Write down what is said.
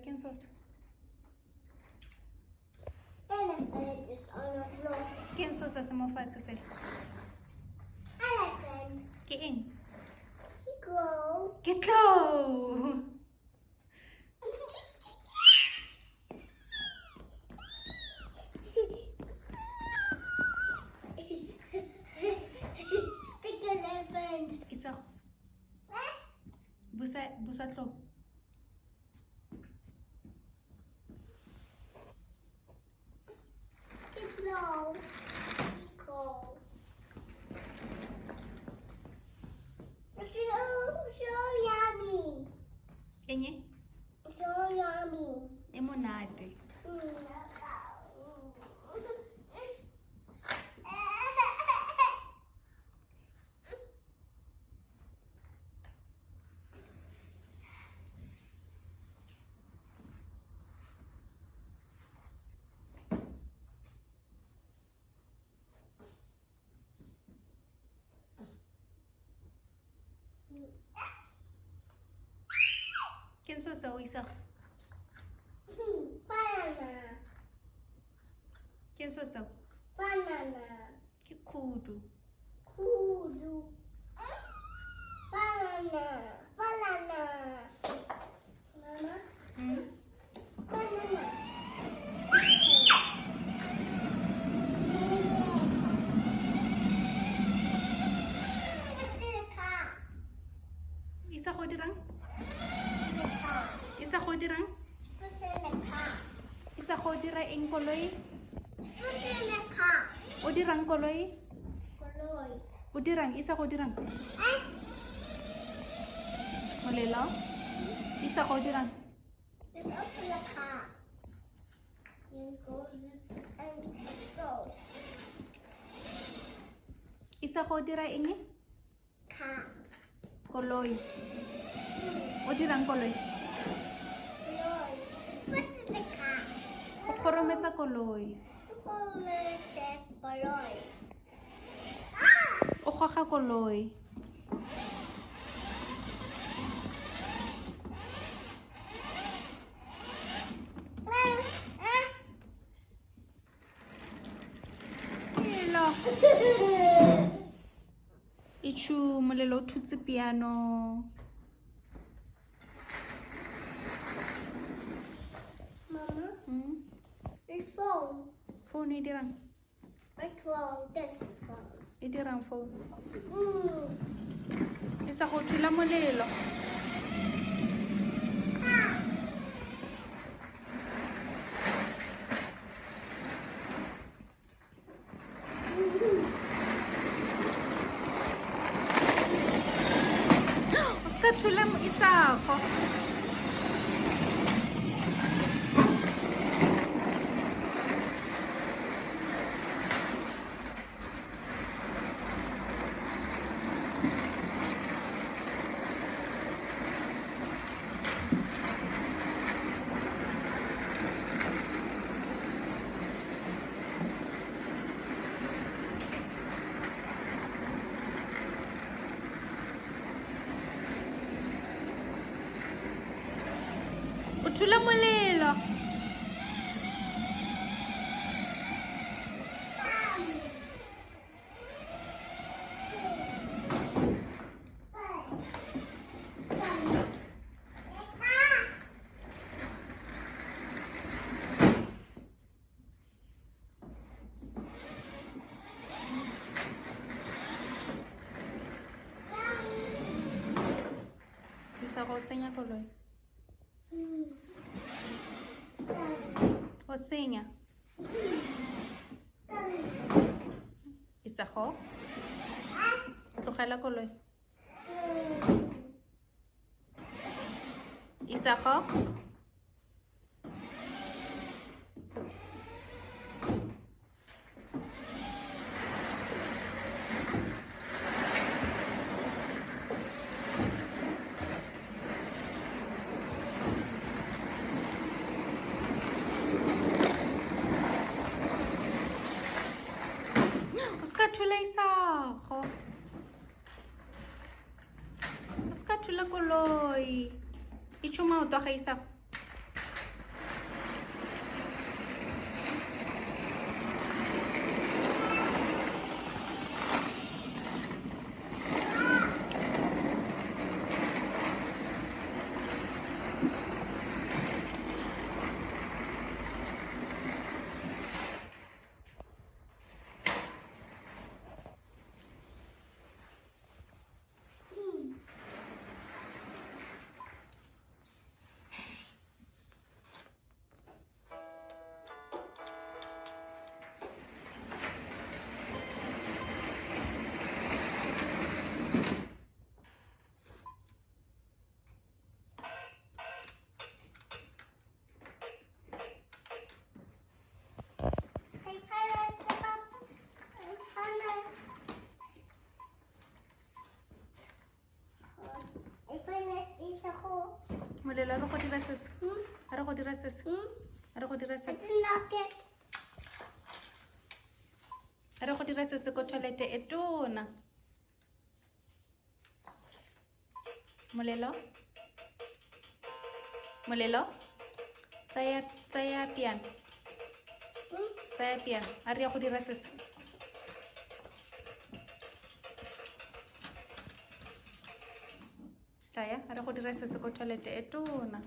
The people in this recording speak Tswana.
Ke eng seo se? Elephant is on the floor. Ke eng seo se se mo fatshe sele? Elephant. Ke eng? Ke tlou. Ke tlou. Stick elephant. Isago. Busa busa tlou. Ke tlou. Tlou. So, so yummy. Eng e? So yummy. E monate. Ke eng seo se o isago? Banana. Ke eng seo seo? Banana. Ke khudu. Khudu. Banana. Banana. Mama. Banana. Isago o dirang? Isago o dirang? Isago o dira eng koloi? O dirang koloi? O dirang Isago o dirang? Molelo? Isago o dirang? Let's open the car. It goes and it goes. Isago o dira eng? Car. Koloi. O dirang koloi? Koloi. What's in the car? O kgorometsa koloi. Koloi. O goga koloi. Molelo. Itšhu molelo o thutse piano. Mama, It's phone. Phone e dirang? It's phone. This phone. E dirang phone? E sa go thula molelo. O ska thula mo Isago. O thula molelo. Isago o senya koloi. O senya. Isago. Tlogela koloi. Isago. O ska thula Isago. O ska thula koloi. Itšho maoto a ga Isago. dira sese. A re go dira sese. A re go dira sese. A re go dira sese ko toilet e tona. Molelo. Molelo. Tsaya tsaya piano. Tsaya piano. A re ya go dira sese. Tsaya a re go dira sese ko toilet e tona.